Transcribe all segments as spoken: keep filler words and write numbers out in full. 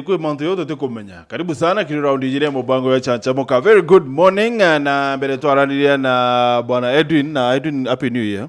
Kwi mantu yo tutikumenya. Karibu sana kiri round ijiri ya mubango ya Chanchamuka. Very good morning, eh, na mbere twaraniria na bwana Edwin. Na Edwin, happy new year.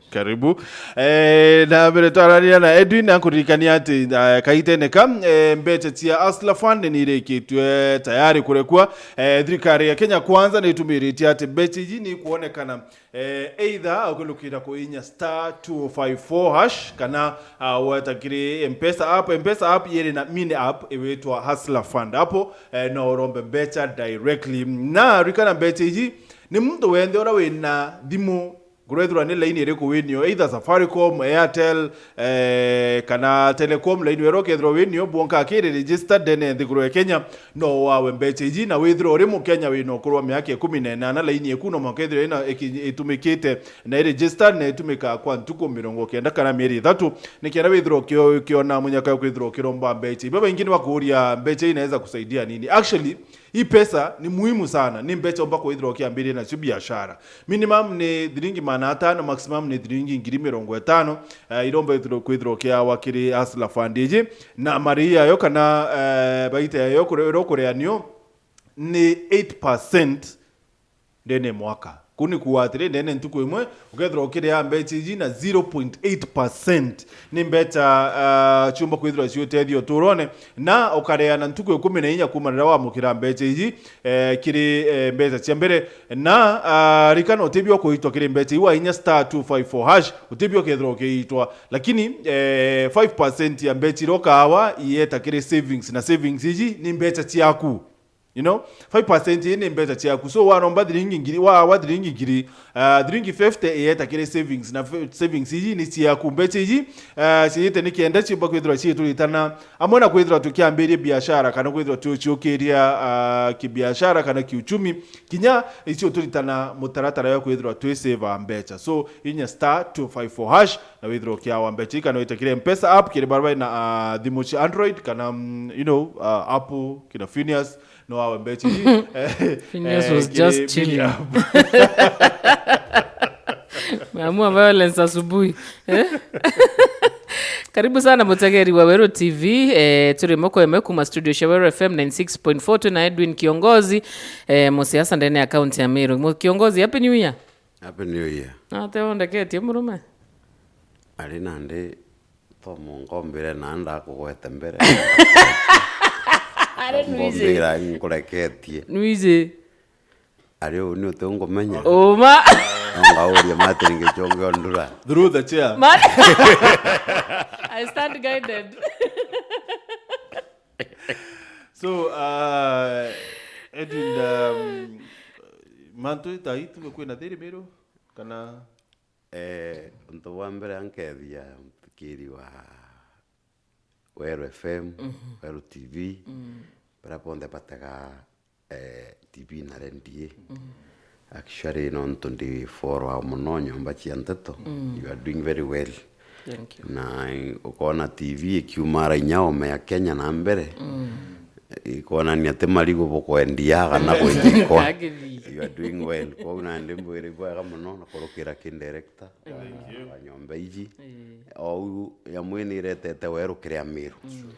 Karibu. Eh, na mbere twaraniria na Edwin, na kuririkania ati, eh, kaitene ka, eh, mbecha cia Hustler Fund ni irikitwe tayari kurekwa. Eh, thirikari ya Kenya Kwanza ni itumiritie ati mbecha iji ni kuonekana, eh, either ukulukira kuinya star two five four hash kana, ah, weta kiri M-Pesa app. M-Pesa app yiri na mini app iwitwa Hustler Fund. Apo, eh, no urombe mbecha directly. Na rikana mbecha iji ni muntu wenthe ura wina thimu, kurethirwa ni laini iriku winio, either Safaricom, Airtel, eh, kana Telecom, laini ira ukethirwa winio, bwonka akiri registered ndene nthiguru ya Kenya, no wawe mbecha iji, na withirwa uri Mukenya wina ukuru wa miaka ikumi na inana, laini iku no mwanka ithirwe ina iki-, itumikite na i registered na itumikaga kwa ntuku mirongo kenda kana mieri ithatu, nikenda withirwa ukio-, ukiona munyaka wa kwithirwa ukiromba mbecha. Ibo baingi ni bakuuria, mbecha ii inaweza kusaidia nini? Actually, hii pesa ni muhimu sana, ni mbecha umba kwithirwa ukiambiria nacio biashara. Minimum ni thiringi magana atano, maximum ni thiringi ngiri mirongo itano, eh, iromba ithirwa kwithirwa ukiawa kiri Hustler Fund iji, na marii yayo kana, eh, baita yayo kure-, ira ukureanio ni eight percent ndene ya mwaka. Kuu ni kuuga atiri, ndene ntuku imwe, ukethirwa ukiria mbecha iji na zero point eight percent ni mbecha, ah, ciumba kwithirwa ciutethia uturone, na ukareana ntuku ikumi na inya kuuma riria wamukira mbecha iji, eh, kiri, eh, mbecha cia mbere. Na, ah, rikana utibio kuitwa kiri mbecha ii, wainya star two five four hash, utibio ukethirwa ukiitwa. Lakini, eh, five percent ya mbecha iria ukawa ieta kiri savings, na savings iji ni mbecha ciaku. You know, five percent ii ni mbecha ciaku. So, waromba thiringi ngiri, wa, wa thiringi ngiri, ah, thiringi fifty ieta kiri savings, na fi-, savings iji ni ciaku. Mbecha iji, ah, ciite ni kenda ciumba kwithirwa ciituritana, amwe na kwithirwa tukiambiria biashara, kana kwithirwa tuciukiria, ah, kibiashara kana kiuchumi, kinya icio turitana mutaratara ya kwithirwa twi save mbecha. So, inya star two five four hash, na withirwa ukiawa mbecha ii, kana wite kiri M-Pesa app, kiri barabara na, ah, thimu cia Android, kana, mm, you know, ah, Apple, kina Phineas, no awe mbecha iji. Eh, Phineas eh, was kiri just chilling. Mini app. Meamua violence asubuhi. Eh? Karibu sana mutegeri wa Weru T V. Eh, turi moko imwe kuma studio cia Weru F M ninety six point four, twi na Edwin Kiongozi, eh, musiasa ndene ya kaunti ya Meru. Mu-, Kiongozi, happy new year. Happy new year. Ate ondeketie murume? Ari nandi, to mungombire na ndakugwete mbere. Are nwiji. Ngombira nkureketie. Nwiji. Ari uu ni uti ungumenya? Uma. No ngauria Martin Gichunge Ondura. Through the chair. Ma-, I stand guided. So, uh, Edwin, um, mantu ta itu kwina thiri Meru, kana? Eh, untu bwa mbere ankethia muthikiri wa Weru F M, mhm, Weru T V, mm, baria bonthe batega, eh, T V na N D A. Mm. Actually, nontu ndi follower mono nyomba cia nteto, mm, you are doing very well. Thank you. Na, eh, ukona T V ikiumara inya ome ya Kenya na mbere, mm, ikonania ti marigu bukwendia kana kwinjikwa. Agithii. You are doing well. Kwou nandi mbwire bwega mono na kurukira ki director, thank you, wa nyomba iji. Eh. Ou yamwe ni iretete weru kiria Miru. Mm.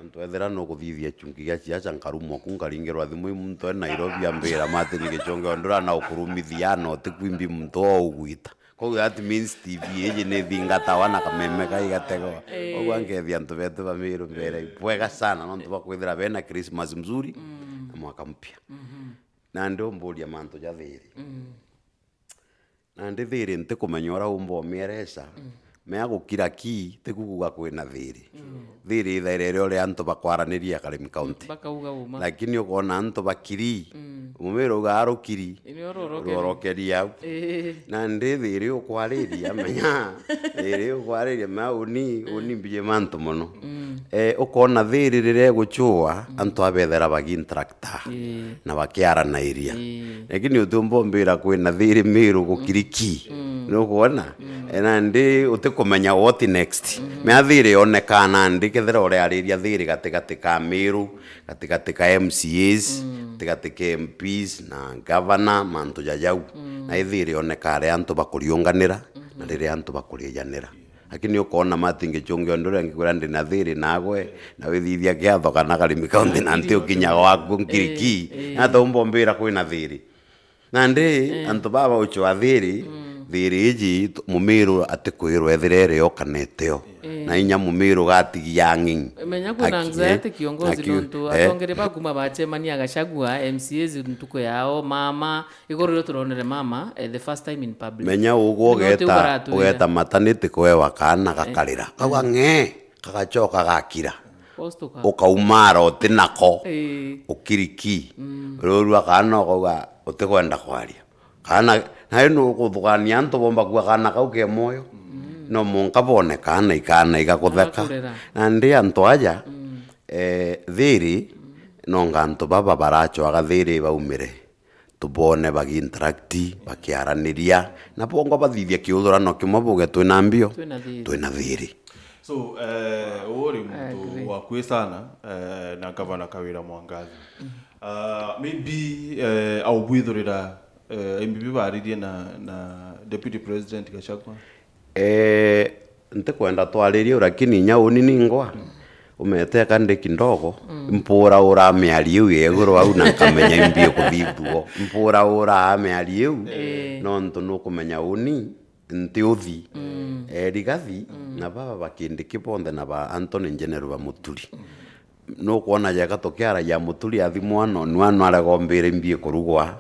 Ontu ethira nukuthithia chunki gia ciaca nkarumwa ku nkaringirwa thimu i muntu e Nairobi ambira, Martin Gichunge Ondura na ukurumithia na utikwimbi muntu o ugwita. Koguo that means T V iji ni thingatawa na kameme kai gategwa. Eh. Koguo ankethia antu betu ba Miru mbere bwega sana nontu bwa kwithira bena Christmas mzuri, mm, na mwaka mpya. Mhm. Nandi umburia mantu ja thiri. Mm. Nandi thiri ntikumenya uria umba umiereca. Mm. Mea gukira ki, tiku kuuga kwina thiri. Mm. Thiri ithaire iria uria antu bakwaraniria Karimi County. Bakauga uma. Lakini ukona antu bakiri, mm, umwira uga arukiri, ni urorokeria, urorokeria au. Ii. Nandi thiri ukwariria, menya, thiri ukwariria, mea uni, uni mbiji mantu mono. Mm. Eh, ukona thiri riria igucua, mm, antu abethera bagi interact ta, ii, na bakiaranairia. Ii. Lakini utiumba umbira kwina thiri Miru gukiri ki. Mm. Nukwona? Mm. E, nandi utikumenya what next. Mm. Mea thiri yonekaa nandi kethira ureariria thiri gatigati ka Miru, gatigati ka M C As, mm, gatigati ka M Ps na governor, mantu ja jau. Mm. Na i thiri yonekaa riria antu bakuriunganira, mm-hmm, na riria antu bakurijanira. Lakini ukoona Martin Gichungi Ondura ngikwira ndi na thiri nagwe, na withithia kiatho kana Karimi County na nti ukinya gwaku nkiriki. Eh, eh. Nata umbombira kwina thiri. Nandi, eh, antu baba uchwa thiri, mm, thiri iji tu-, Mumiru atikwirwa ethire iri yo kana itio. Eh. Na inya Mumiru gatigia ng'ing'i. Menya kwina aki-, anxiety, eh, kiongozi aki-, nontu, eh, atongeri bakuma bachemania Gachagua, M C As ntuku yao, mama, igoro rio turonere mama, eh, the first time in public. Menya ugwe ugeta, ugeta mataniti kwewa kaana gakarira. Eh. Kauga ng'ee, kagachoka gakira. Post uka- Ukaumara uti nako. Ii. Ukiriki. Mm. Rurua kaana ukauga utikwenda kwaria. Kaana, nawe nukuthugania antu bomba kua kaana kau ke mwoyo. Mm. No munka bone kaana ikaana igakutheka. Agakurera. Nandi antu aja, mm, eh, thiri, mm, nonga antu baba barachwaga thiri baumire. Tubone bagi interact, bakiaraniria, na bongo bathithia kiuthurano kimwe buge twina mbio, twina thiri. Twina thiri. So, eh, uri muntu wa kwi sana, eh, na Gavana Kawira Mwangathi. Ah, maybe, eh, aubwithurira, eh, maybe baririe na, na Deputy President Gachagua? Eh, ntikwenda twaririe, lakini inya uni ningwa, umeteka ndi kidogo, mm, mpuraura miario iu ya iguru au na nkamenya imbi kuthithua. Mpuraura miario iu, eh, nontu nukumenya uni nti uthi. Mm. Eh, Rigathi, mm, na baba bakindiki bonthe na ba Anthony General ba Muturi. Nukwona jeka tukiaragia Muturi athi mwana, nwa nwarega umbire imbi kurugwa,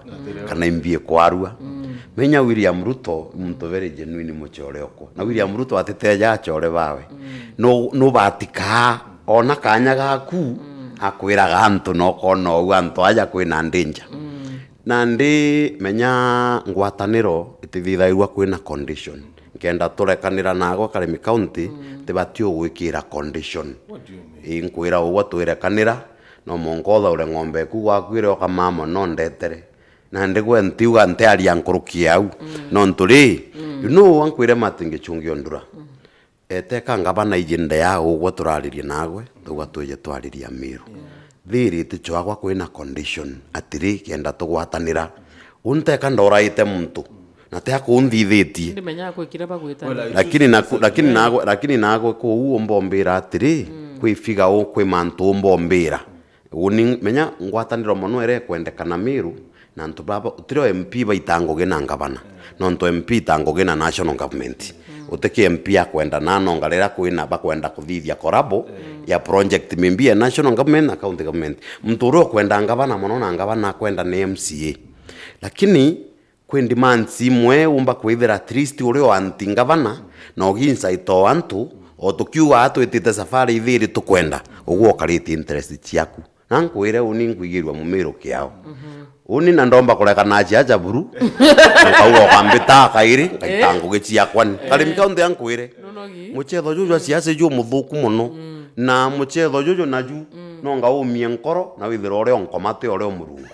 kana imbi kwarua. Mm. Menya William Ruto, muntu very genuine mucore okwa. Na William Ruto atiteja acore bawe. Mm. Nu-, nubatikaa, ona kanya gaku, mm, akwiraga antu na ukona ou antu aja kwina danger. Mm. Nandi menya ngwataniro itithithairua kwina condition. Nkenda turekanira nagwe Karimi County, mm, tibati ugwikira condition. What do you mean? Ii, nkwira ugwe twirekanira, no mwanka uthaure ng'ombe eku gwaku iria ukamaa mono ndetere. Nandi gwe ntiuga ntiaria nkuruki yau. Mm. Nontu ri, mm, you know, ankwire Martin Gichungi Ondura. Mm. Eteka ngavana iji nde ya ugwe turaririe nagwe, tuga twije twariria Miru. Yeah. Thiri itichwagwa kwina condition, atiri kenda tugwatanira. Unteka ndoraite muntu, na tia kunthithitie. Ndimenyaga kwi kiria bagwita. Well, I lakini choose naku-, lakini nagwe, lakini nagwe kuu umbombira atiri, mm, kwi figa u-, kwi mantu umbombira. Uni, menya ngwataniro mono ere kwendekana Miru, na antu baba, utiri o M P baita ngugi na ngavana, nontu M P ita ngugi na national government. Utiki M P akwenda na nonga riria kwina bakwenda kuthithia collabo ya project maybe ya national government na county government. Muntu uria ukwenda ngavana mono na ngavana akwenda ni M C A. Lakini kwi demands imwe umba kwithira at least uri o anti ngavana, na ugiinsaita o antu, o tukiuga atwitite safari ithiri tukwenda, ugwe ukaritie interest ciaku. Na nkwire uni nkwigirua Mumiru kiao. Mhm. Uni na ndomba kureka na aja aja buru, nkauga ukambita kairi, ngaita ngugi ciakwa ni. Eh. Karimi County ankwire, muchetho juju wa siasa ju muthuku mono, mm, na muchetho juju naju, mm, no ngaumie nkoro, na withirwa uria unkomate uria umurunga.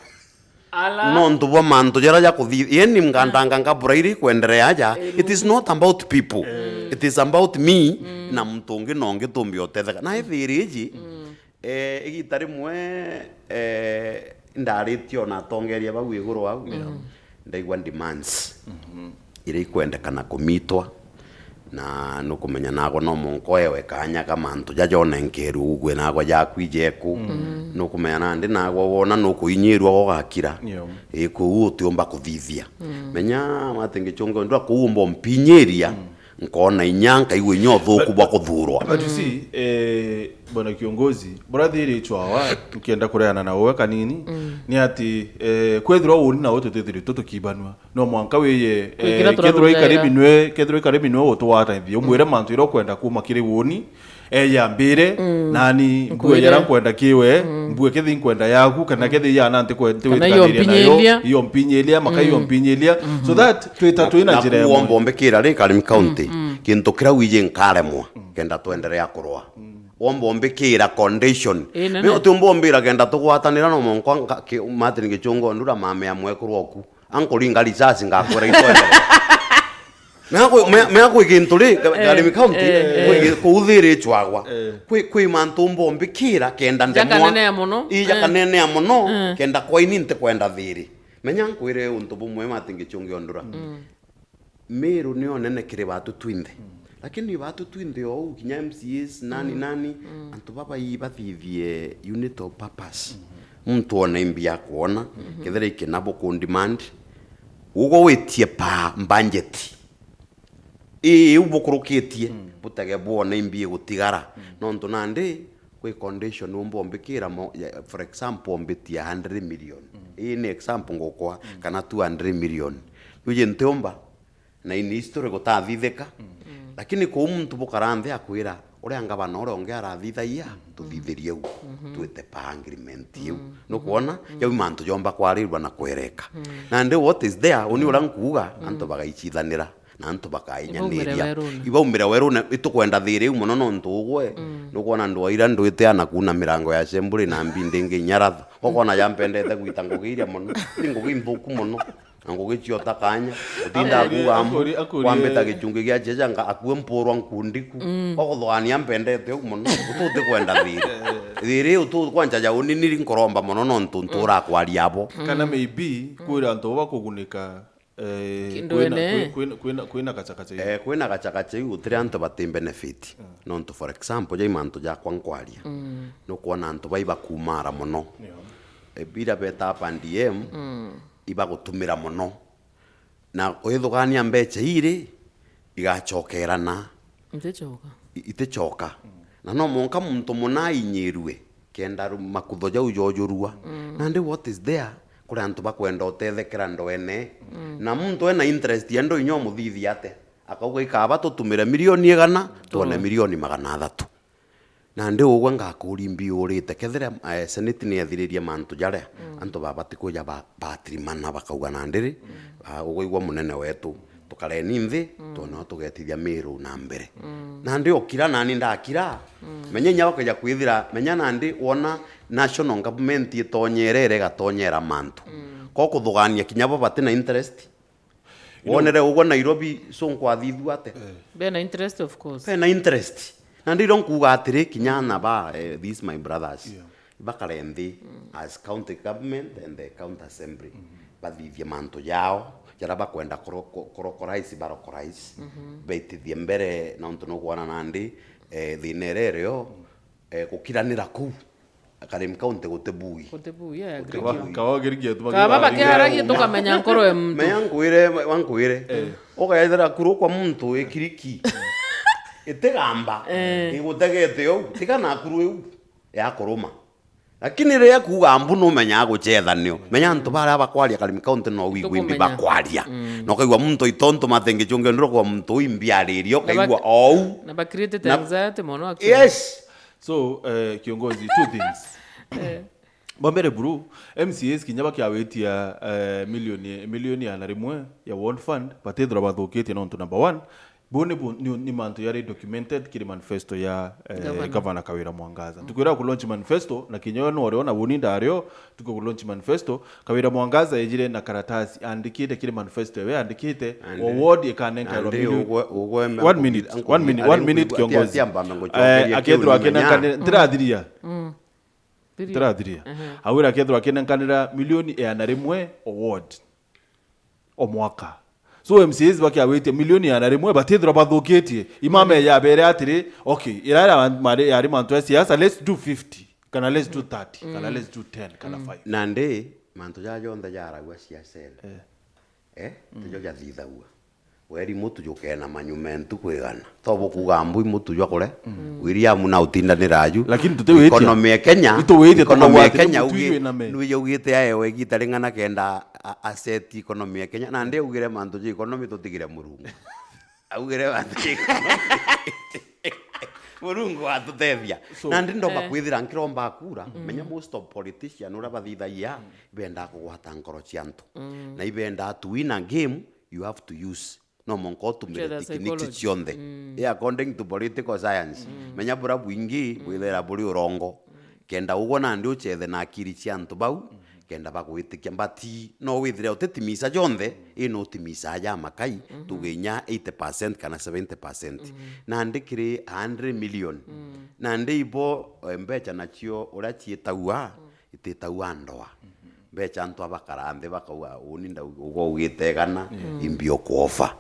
Ala. Nontu bwa mantu jaria ja kuthi-, yani ngandanga ngabura iri kwenderea aja, eh, it is not about people. Mm. It is about me, mm, na muntu ungi na ungi tumbi utetheka. Na ithiri iji, mm, eh, igita rimwe, eh, ndaritie ona atongeria bau iguru au. Mm. Ndaigua demands. Mhm. Iria ikwendekana kumitwa, na nukumenya nagwe no mwanka uewe kanya ka mantu jaja onenkerwe ugwe nagwe jaku ijeku. Mm. Nukumenya nandi nagwe wona nukuinyirua gugakira. Yeah. Ii, kuu utiumba kuthithia. Mm. Menya Martin Gichungi Ondura kuu umba umpinyiria, mm, nkona inya, nkaigua inya uthuku bwa kuthurwa. But you see, eh, Bwana kiongozi, buria thiri ichwawa, tukienda kureana na uwe kanini, mm, ni ati, eh, kwethirwa uni na uwe tutithiri tu tukibanua. No mwanka wiye, eh, kethirwa i Karimi nwe, kethirwa i Karimi nwe utugwatanirie, umwire, mm, mantu iria ukwenda kuma kiri uni, eje ambire, mm, nani mbue jaria nkwenda kiwe, mm, mbue kethi nkwenda yaku, kana, mm, kethi yana nti kwe-, nti kana iyo witikanire nayo, mpinyiria, iyo mpinyiria, maka iyo, mm, mpinyiria. So that twita twina njira imwe. Womba umbikira ri Karimi County, mm, mm, kintu kiria wiji nkaremwa, mm, kenda twenderea kurwa. Mm. Womba umbikira condition. Ii, nene. Me utiumba umbira kenda tugwatanira no mwanka nka-, ki-, Martin Gichungi Ondura mame ya mwekuru oku. Ankuringa risasi ngakwira itwende. Me akwi-, me, me akwi kintu ri, Ka-, eh, Karimi County, eh, eh, kwi, kuu thiri ichwagwa. Eh. Kwi, kwi mantu umba umbikira kenda ndemwa. Jakanenea mono. Ii, eh, jakanenea mono, eh, kenda kwaini ntikwenda thiri. Menya nkwire untu bumwe Martin Gichungi Ondura. Mm. Miru niyo nene kiri batu twinthe. Mm. Lakini batu twinthe ou, kinya M C As, nani, nani, antu baba ii bathithie unit of purpose. Muntu one imbi akwona, kethira ikina buku demand, ugo witie pa budget. Ii, iu bukurukitie, butege bwone imbi igutigara. Nontu nandi, kwi condition umba umbikira mo-, ya, for example, mbitia hundred million. Ii ni example ngukwa, kana two hundred million. Yuji ntiumba, na in history gutathithika. Lakini kuu muntu bukara nthi akwira, uria ngavana uria ungi arathithagia, tuthithirie u, twite pa agreement iu. Nukwona? Jau mantu jomba kwarirwa na kwereka. Nandi what is there, uni uria nkuuga, antu bagaichithanira, na antu bakainyaniria. Ibaumire werune. Ibaumire werune, itukwenda thiri iu mono nontu ugwe. Nukwona ndwa ira ndwite ana kuuna mirango ya assembly na mbi ndingi inyaratha. Ukona jampendete gwita ngugi iria mono. Ni ngugi nthuku mono. Na ngugi cio ta kanya, utinda akuga ambu, akurie, akurie. Kwambita gichungi gia checha nga akue mpurwa nkundiku. Kwa kuthugaania mpendete u mono, ututi kwenda thiri. Thiri utu kwanja ja unini nkoromba mono nontu ntura kwaria abo. Kana maybe, kwira antu bakugunika, eh, kwina, kwina, kwina, kwina gachakacha iu. Eh, kwina gachakacha iu, gutiri antu bati benefit. Nontu, for example, ja imantu jakwa nkwaria. Nukwona antu bai bakumara mono. Yeah. Eh, bira beta up and D M, ibagutumira mono. Na withugania mbecha iri, igachokerana. Itichoka. I-, itichoka. Na no mwanka muntu muna ainyirue, kenda ru-, makutho jau jojurua. Nandi what is there, kuri antu bakwenda utethekera ndwene. Na muntu ena interest ya ndo inya umuthithia ate. Akauga, "Ikaba tutumire milioni igana, tuone milioni magana athatu." Nandi ugwe ngakuria mbiurite, kethira, eh, Senate ni ethiririe mantu jaria, antu babati kuja ba-, batirimana bakauga, "Nandi ri, ah, ugwe igua munene wetu, tukareni nthi, tuone uria tugetithia Miru na mbere." Nandi ukira nani ndakira, menya inya ukaja kwithira, menya nandi wona national government itonyerere igatonyera mantu. Ko kuthugania kinya bo bati na interest, wonere ugwe Nairobi, so nkwathithua ate? Bena interest, of course. Bena interest. Na ndiro nkuuga atiri, kinya na ba, eh, these my brothers, bakare nthi as county government and the county assembly, bathithie mantu jao, jaria bakwenda kuro-, ku-, kurokorize, barokorize, baitithie mbere, nontu nukwona nandi, eh, thina iria irio, eh, gukiranira kuu. Karim County guti bui. Guti bui, I agree. Guti bui. Kawa, kawa kiri gietu. Kaba bakiaragia tukamenya nkoro ya muntu. Menya nkwire, wa nkwire. Ukaethera kuru kwa muntu ikiriki. Itigamba. Igutegete ou. Tiga na kuru iu ya kuruma. Lakini riria kuuga mbu numenyaga gucethanio. Menya antu baria bakwaria Karim County no wigua imbi bakwaria. Na ukaigua muntu itontu matengichunge ndiro kwa muntu imbi ariria, ukaigua ou. Na ba created anxiety mono, actually. Yes. So, eh, kiongozi, two things. Bwa mbere buru, M C As kinya bakiawitia, eh, milioni, milioni igana rimwe ya ward fund, batithirwa bathukitie nontu number one, bu ni bu-, ni, ni mantu yari documented kiri manifesto ya, eh, Governor. Governor Kawira Mwangaza. Tukwira ku launch manifesto, na kinya we nwario, na buni ndario, tuku ku launch manifesto, Kawira Mwangaza ejire na karatasi, andikite kiri manifesto ewe, andikite, o ward ikanenka milioni. One minute, one minute, one minute, kiongozi. Eh, akethirwa akinenkanira, ntirathiria. Thiria. Ntirathiria. Aha. Awira akethirwa akinenkanira milioni igana rimwe o ward, o mwaka. So M C As bakiawitie milioni igana rimwe, batithirwa bathukitie. Imame yabere atiri, okay, ira ira mari yari mantu ya siasa, let's do fifty, kana let's do thirty, kana let's do ten, kana five. Nandi, mantu jaja jonthe jaragua siasene. Eh. Eh? Tijo jathithagua. Weri mutu jukena manyume ntuku igana. To bukuga mbui mutu jwa kure. William na utindanira aju. Lakini tutiwite. Economy ya Kenya. Ituwite, economy ya Kenya ugi-, nwi yaugite aewe igita ring'ana kenda a-, asset economy ya Kenya. Na ndi augire mantu ja economy tutigire Murungu. Augire mantu ja economy. Murungu atutethia. So, na ndi ndomba kwithira nkiromba kura. Menya most of politician uria bathithagia, ibendaa kugwata nkoro cia antu. Na ibendaa to win a game, you have to use. No mwanka utumire techniques cionthe. Eh, according to political science. Menya bura bwingi bwithira buri urongo. Kenda ugwe nandi uchethe na akiri cia antu bau, kenda bagwitikia. But no withire utitimisa jonthe, ino utimisaa ja makai, tuge inya eighty percent kana seventy percent. Nandi kiri a hundred million. Nandi ibo, eh, mbecha nacio uria ciitagua, ititagua ndoa. Mbeca antu abakara nthi bakauga, "Uni ndauga ugite igana, imbi ukuofa."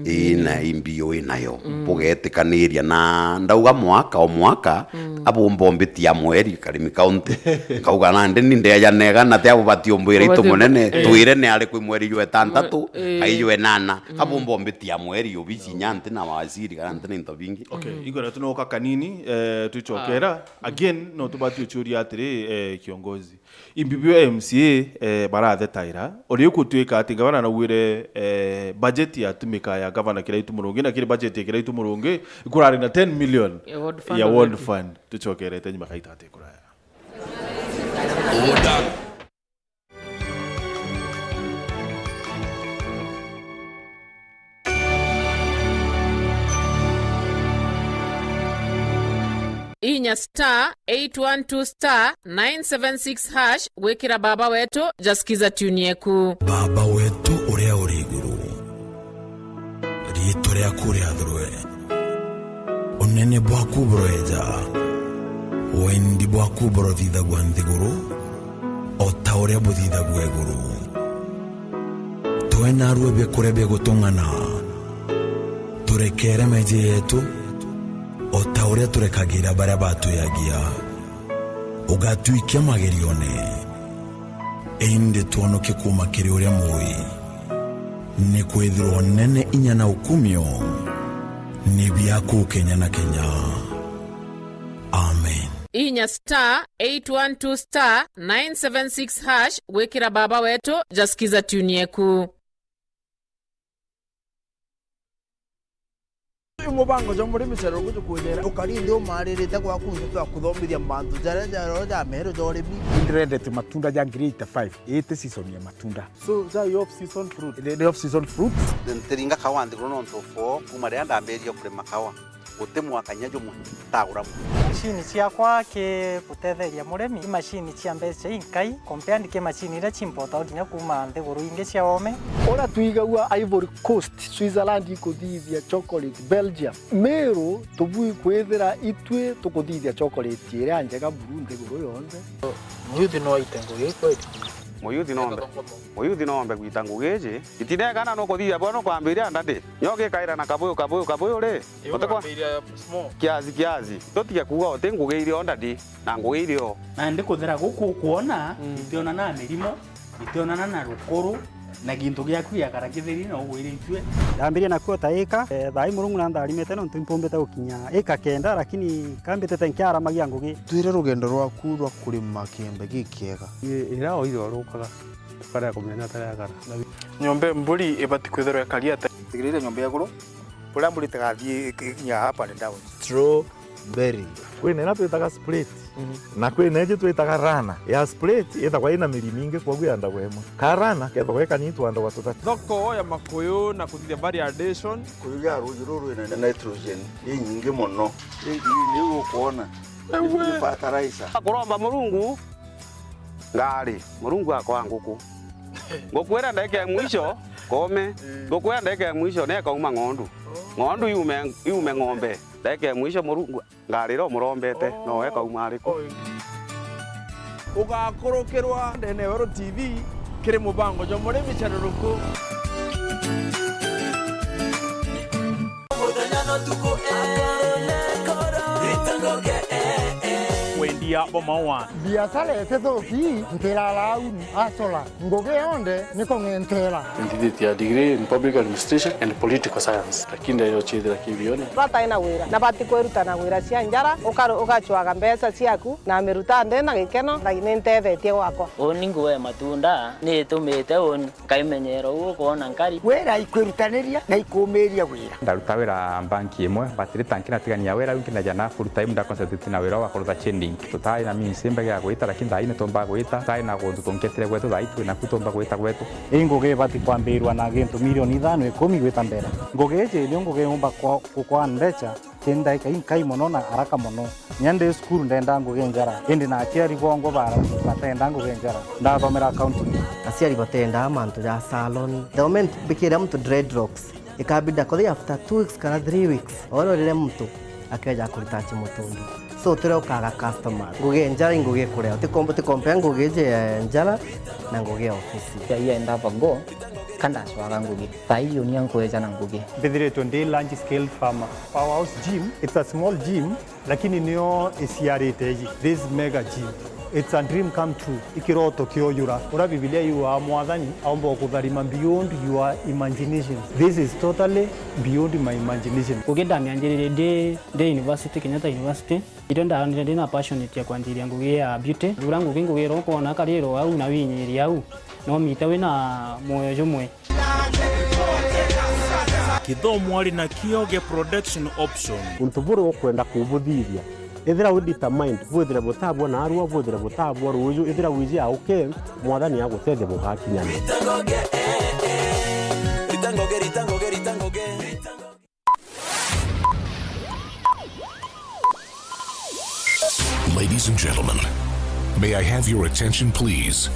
Ii, na imbi wi nayo. Bugetikaniria na ndauga mwaka o mwaka, abumba umbitia mweri Karimi County. Nkauga, "Nandi ni ndeeja na igana, ti abubati umbwira itu munene, twire ni ari kwi mweri jwa itantatu, kai jwa inana." Abumba umbitia mweri obici nya nti na waziri kana nti na into bingi. Okay, igora tunoka kanini, eh, tuchokera. Again, no tubati uchuria atiri, eh, kiongozi. Imbi bio M C A, eh, barathetaira. Uri gutwika ati gavana naugire, eh, budget ya tumika ya gavana Kiraitu Murungi, na kiri budget ya Kiraitu Murungi, ikurari na ten million ya ward fund ya ward already. Fund. Tuchokerete nyuma kaita ati kuraya. Inya star eight one two star nine seven six hash gwikira Baba Wetu ja Skiza tune yeku. Baba wetu uria uri iguru, riitwa riaku riathurwe, unene bwaku buroeja, wendi bwaku burothithagua nthiguru o ta uria buthithagua iguru. Twe narua biakuria bia gutung'ana, turekere meeji yetu, o ta uria turekagira baria batwiagia. Ugatwikia magerione, indi twonokie kuuma kiri uria mui. Nikwithirwa unene, inya na ukumio ni biaku kenya na kenya. Amen. Inya star eight one two star nine seven six hash gwikira Baba Wetu ja Skiza tune yeku. Uyu mubango jwa murimi cerero guju kwithira ukari nthi umaririte gwaku nthi twa kuthomithia mantu jaria ja roho ja meru ja urimi. Ndĩrendete matunda ja ngiri eighty-five, ĩĩ ti season ya matunda. So, ja i off season fruit? Nĩ, nĩ off season fruit. Ntiringa kawa nthiguru nontu for kuma riria ndambiririe kurima kawa. Guti mwaka kinya jumwe ntagura mwe. Macini ciakwa ki gutetheria murimi, i macini cia mbeca inkai, compared ki macini iria ciimpotagwa kinya kuuma nthiguru ingi cia oome. Uria twigagua Ivory Coast, Switzerland ikuthithia chocolate, Belgium, Meru tubui kwithira itwi tukuthithia chocolate iria njega buru nthiguru yonthe. Muyuthi no aite ngugi kweli? Muyuthi no ombe, muyuthi no ombe gwita ngugi iji. Itinegana nukuthithia bwa nukwambiria ndadi. Nyo gikaira na kabuyu, kabuyu, kabuyu ri? Utikwa? Kiasi, kiasi. Tutige kuuga uti ngugi iri o ndadi, na ngugi iri o. Na ndi kuthera guku ukwona, mm, itionana na mirimo, itionana na rukuru, na gintu giaku giakara kitheri na ugwiritue. Ndambirie na kuota ika, eh, thaa ii Murungu na ntharimite nontu impumbite gukinya ika kenda, lakini kambitite nkiaramagia ngugi. Twire rugendo rwaku rwa kurima kiembe gikiega. Ira oire orukaga, tukarega kumenya taria akara. Nyomba mburi ibati kwithirwa ikari ata? Tigirire nyomba iguru. Buria mburi itigathii ikinya up and down. Strawberry. Kwina iria twitaga split. Mhm. Na kwina iji twitaga runner. Ya split ithagwa ina miri mingi, kwoguo yandagwa imwe. Ka runner kethagwa ikanini, twandagwa tuthatu. Thoko ya makuyu na kuthithia value addition. Kuyu ya ruuji ruru rwina nitrogen inyingi mono. Ringi niu ukwona. Ewe. Ni fertilizer. Kuromba Murungu ngari, Murungu akoa nguku. Nguku iria ndagika ya mwisho, kome. Nguku iria ndagika ya mwisho, nekauma ng'ondu. Ng'ondu iume, iume ng'ombe. Ndagika ya mwisho, Murungu, ngari iria umurombete, no ekauma ariku? Ugakurukirwa ndene ya Weru T V, kiri mubango jwa murimi cereruku. Muthenya na utuku, eh, rita ngoge, eh, eh. Wendia bwa maua. Biacara itithuki, ntira launi, asola. Ngugi yonthe ni kung'entera. Nthithitie ya degree in public administration and political science, lakini ndayo chithira kibione. Batai na wira, na bati kwiruta na wira cia njara, ukaru-, ugacwaga mbeca ciaku, na miruta nthi na gikeno, na ni ntethetie gwakwa. Uni ngugi ya matunda, ni itumite uni. Nkaimenyera uu ukoona nkari. Wira ikwirutaniria na ikuumiria wira. Ndaruta wira banki imwe, but rita nkinatigania wira uu nkinaja na full time, ndaconcentrate na wira wa kurutha chain link. Tutaari na means imbega ya gwita, lakini thaa ii nitumba gwita. Tutaari na guntu tunketire gwetu, thaa ii twinaku tumba gwita gwetu. Ii ngugi ibati kwambirwa na gintu milioni ithano, ikumi gwita mbere. Ngugi iji niyo ngugi yumba kwa, gukwa mbeca. Ti ndaika inkai mono na haraka mono. Kinya ndi cukuru ndenda ngugi njara, indi na aciari bongwa bara batenda ngugi njara. Ndathomera accounting. Aciari batendaa mantu ja salon. The moment mbikira muntu dreadlocks, ikabidi akothi after two weeks kana three weeks, ororire muntu akeja kurita chimutungi. So, utire ukaga customers. Ngugi ya njara i ngugi ikuria. Utikomba, utikompea ngugi iji ya njara na ngugi ya ofisi. Yeah, yeah, ndava go, ka ndacwaga ngugi. Thaa ii unia nkweja na ngugi. Mbithiritwe ndi large scale farmer. Powerhouse Gym, it's a small gym, lakini nio iciarite iji. This mega gym. It's a dream come true. Ikiroto kiojura. Uria Bibilia yugaa, Mwathani aumba gukutharima beyond your imagination. This is totally beyond my imagination. Ngugi ndamianjiririe ndi, ndi university, Kenyatta University. Irio ndaonire ndi na passionate ya kwanjiria ngugi ya beauty. Gura ngugi, ngugi iria ukoona kariro au na winyiria au, no mite wina mwoyo jumwe. Kithomo ari na Kioge Production Option. Untu buria ukwenda kubuthithia, ithira wi determined, bwithire butabua naarua, bwithire butabua ruuju, ithira wiji auke, Mwathani agutethia bugakinyana. Ladies and gentlemen, may I have your attention, please?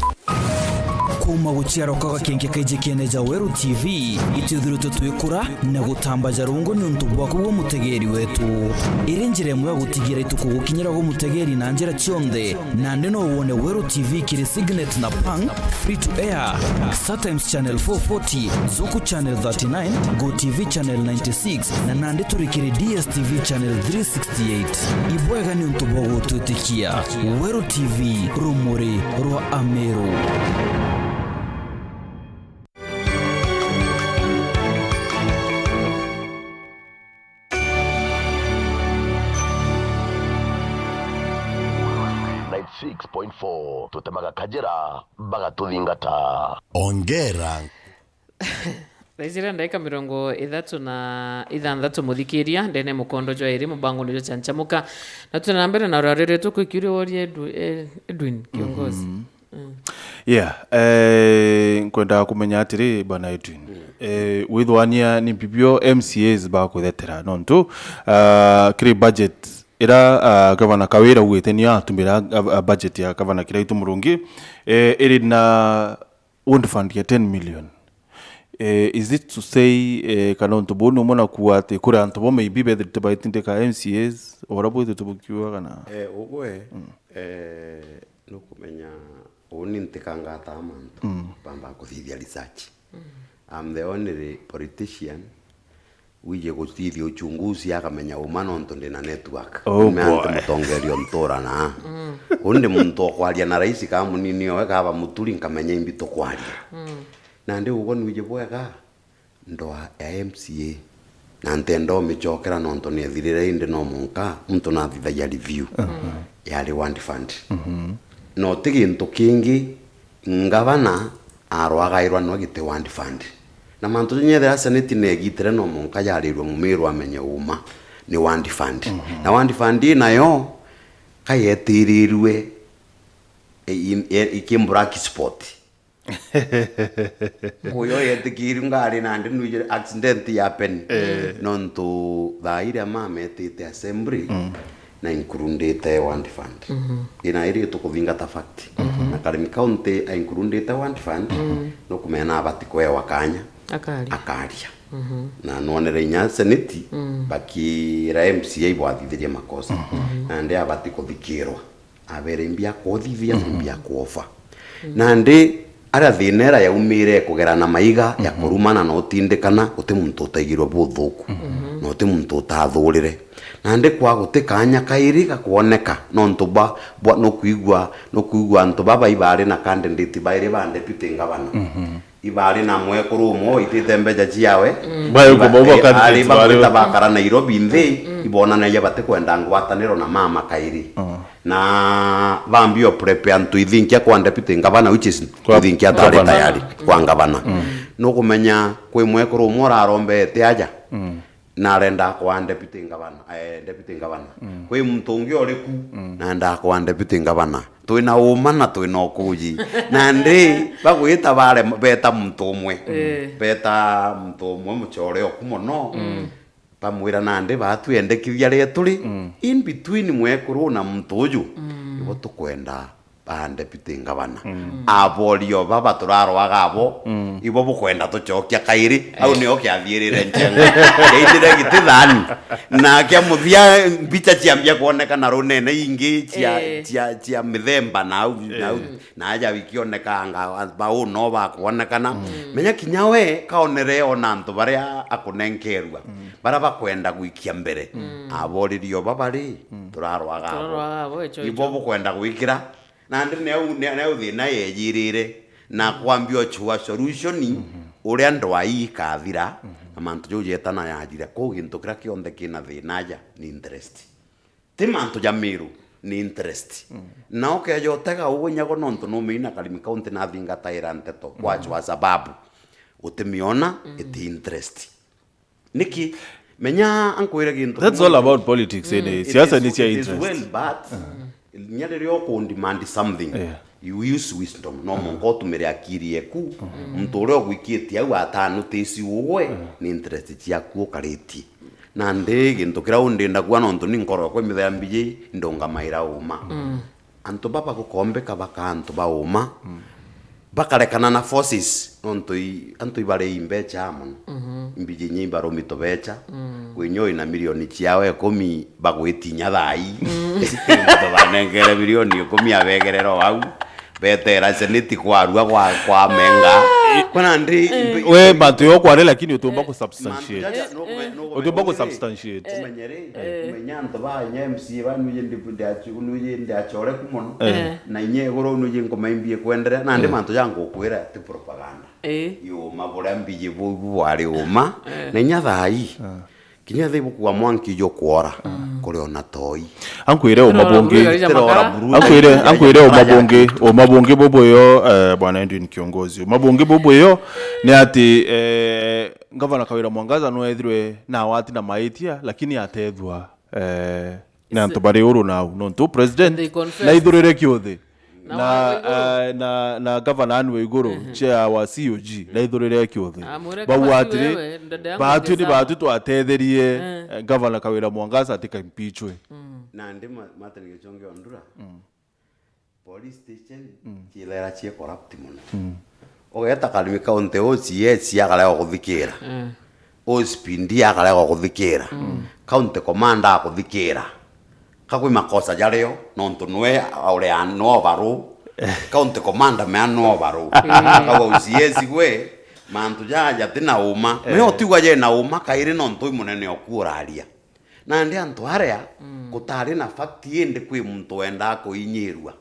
Kuuma guciarwa kwa gakenke kaiji kiene ja Weru T V, itwithiritwe twikura na gutambaja rungu niuntu bwaku gwe mutegeeri wetu. Iri njira imwe ya gutigira itukugukinyira gwe mutegeeri na njira cionthe. Nandi no wone Weru T V kiri Signet na Pang, free to air, Star Times Channel four forty, Zuku Channel thirty-nine, Go T V Channel ninety-six, na nandi turi kiri D S T V Channel three sixty-eight. Ibwega niuntu bwa gutwitikia. Weru T V, rumuri rwa Ameru. Ninety-six point four, tutemaga kajira, bagatuthingata. Ongera. Thaa ici ria ndagika mirongo ithatu na ithanthatu, muthikiria, ndene mukondo jwa iri mubangoni jwa Chanchamuka. Na twina mbere na rwari rwetu kwikiuria woria Edu-, eh, Edwin, kiongozi. Mm. Yeah, eh, nkwendaga kumenya atiri, Bwana Edwin. Mm. Eh, withwania ni mbibio M C As bakuthetera, nontu, ah, kiri budget ira, ah, Gavana Kawira augite nio atumira, ah, ah, budget ya Gavana Kiraitu Murungi, eh, iri na Wound fund ya ten million. Eh, is it to say, eh, kana untu buu ni umwe na kuuga ati kuri antu bo maybe bethirite baitindika M C As, o uria bwithirite bukiuga kana? Eh, ugwe, mm, eh, nukumenya, uu ni ntikangataa mantu, mm, bamba kuthithia research. Mm. I'm the only politician wije gutithia uchunguzi akamenya uma nontu ndi na network. Oh, ume anti boy. Mutongeria o ntura na. Mm. Uu ndi muntu o kwaria na raisi ka munini owe kaba muturi nkamenya imbi tukwaria. Mm. Nandi ugwe nwije bwega ndoa ya M C A. Na ntenda umicokera nontu niethirire indi no munka muntu nathithagia review. Mhm. Yari ward fund. Mhm. Na uti gintu kingi, ngavana arwagairwa no giti ward fund. Na mantu janyethira seneti negitire no munka jarirwe mumiru amenye uma ni ward fund. Mhm. Na ward fund ii nayo ka yetirirwe i-, i-, i-, iki black spot. Nguyo yetikirwe ngari nandi nwije accident ya pen. Eh. Nontu thaa iria mametite assembly, mm, na includite ward fund. Mhm. Ina iri tukuthingata fact. Mhm. Na Karimi County a includite ward fund, mm, nukumena abati kwewa kanya. Akaria. Akaria. Mhm. Na nwonere inya seneti, mm, bakira M C A ibwathithirie makosa. Mhm. Nandi abati kuthikirwa. Abere mbia kuthithia, mhm, mbia kuofa. Mhm. Nandi aria thina ira yaumire kugera na maiga ya, mhm, kurumana na utindikana, guti muntu utaigirwe buthuku, mhm, na uti muntu utathurire. Nandi kwa guti kanya kairi gakwoneka, nontu bwa, bwa, nukwigua, nukwigua antu baba ibari na candidate bairi ba deputy governor. Mhm. Ibari na mwekuru umwe waitite mbeca ciawe. Mm. Bayo iba-, kumauga eh, candidate ari bagwita bari bakara Nairobi nthi, mm, ibonanagia batikwenda ngwataniro na mama kairi. Mm. Na bambio prep antu ithinkia kwa deputy governor, which is kwa ithinkia atari governor. Tayari, mm, kwa ngavana. Mm. Nukumenya kwi mwekuru umwe urarombete aja. Mm. Na arenda kwa deputy governor, eh, deputy governor. Mm. Kwi muntu ungi uri ku, mm, na arenda kwa deputy governor. Twina uma na twina ukuji. Nandi bagwita bare, beta muntu umwe. Eh. Beta muntu umwe mucore oku mono. Mm. Bamwira nandi batwendekithia ria turi, mm, in between mwekuru na muntu uju. Mm. Ibo tukwenda ba deputy ngavana. Aborio baba turarwaga abo, ibo bukwenda tucokia kairi, au nio kiathiirire njenga. Yaitire giti thani. Na kia muthia mbicha ciambia kuonekana runene ingi cia, Eh. cia, cia mithemba na au, na au, na aja ikionekanga, bau no bakwonekana. Menya kinya we kaonere ona antu baria akunenkerua, baria bakwenda gwikia mbere. Aboririo baba ri, turarwaga abo. Turarwaga abo, echo, Ibo echo. bukwenda gwikira. Nandi neu, ne-, neu thina yejirire, na kwambia ochua solution, uria ndwai ikathira, na mantu jau jetana yajira. Kwou gintu kiria kionthe kina thina aja ni interest. Ti mantu ja Miru, ni interest. Na ukeja utega ugwe nyago nontu numeina Karimi County nathingataira nteto, kwachwa sababu utimiona, iti interest. Niki? Menya ankwire gintu That's kimwe. all about politics, eh, Mm, it siasa is, ni cia it is interest. well, but inya riria ukundemand something, Yeah. you use wisdom. No monka utumire akiri eku, muntu uria ugwikitie au atanutisi ugwe, ni interest ciaku ukaritie. Nandi gintu kiria undinda kuga nontu ni nkoro yakwa imithea mbiji, ndungamaira uma. Antu baba gukombeka baka antu ba uma, bakarekana na forces, nontu i-, antu ibari imbecha mono. Imbiji inya ibarumi tubecha, kwi inya ina milioni ciao ikumi bagwitinya thai. Muntu banengere milioni ikumi abegerera o au, betera seneti kwarua kwa, kwa menga. Kuna ndi imbi-, We, mantu yo kware, lakini utumba ku substantiate. Mantu jaja, no, no, Utumba ku no, substantiate. Umenyere, Eh. umenya antu ba inya M C A ba nuje ndi, ndi achu-, nuje ndi achoreku mono. Eh. Na inya iguru nuje nkumaimbie kwenderea. Nandi mantu ja ngukwira ti propaganda. Eh. Yuma buria mbiji bu, bu bwari uma. Eh. Na inya thai. Kinya thi bukua mwanki jo kwora. Kuri ona toi. Ankwire uma Turora bungi. buru, Turora makara. buru. Ankwire, ankwire uma bungi, uma bungi bubwiyo, eh, Bwana Edwin Kiongozi. Uma bungi bubwiyo ni ati, eh, Gavana Kawira Mwangaza no ethirwe na wati na maitia, lakini atethua, eh, ni antu bari uru nau, nontu president They confessed. naithurire kiuthi. Na Na, wa iguru. eh, na, na Gavana Anne Waiguru, chair wa C O G, naithurire kiuthi. Amwire Bau kama si atiri, wewe, dada yangu batu ni angezama. batu twatetherie, Eh. eh, Gavana Kawira Mwangaza atika impeachwe. Nandi ma-, Martin Gichungi Ondura. Police station ciithera cie corrupt mono. Ugeta Karimi County O C S akarega kuthikira. O C P D akarega kuthikira. County commander akuthikira. Ka kwi makosa jario, nontu nwe uri an-, no overall. County commander mea no overall. Akauga O C S gwe, mantu jaja jatina uma. Mea utiuga jena uma kairi nontu wi munene oku uraria. Nandi antu aria, gutari na fact indi kwi muntu wendaa kuinyirua.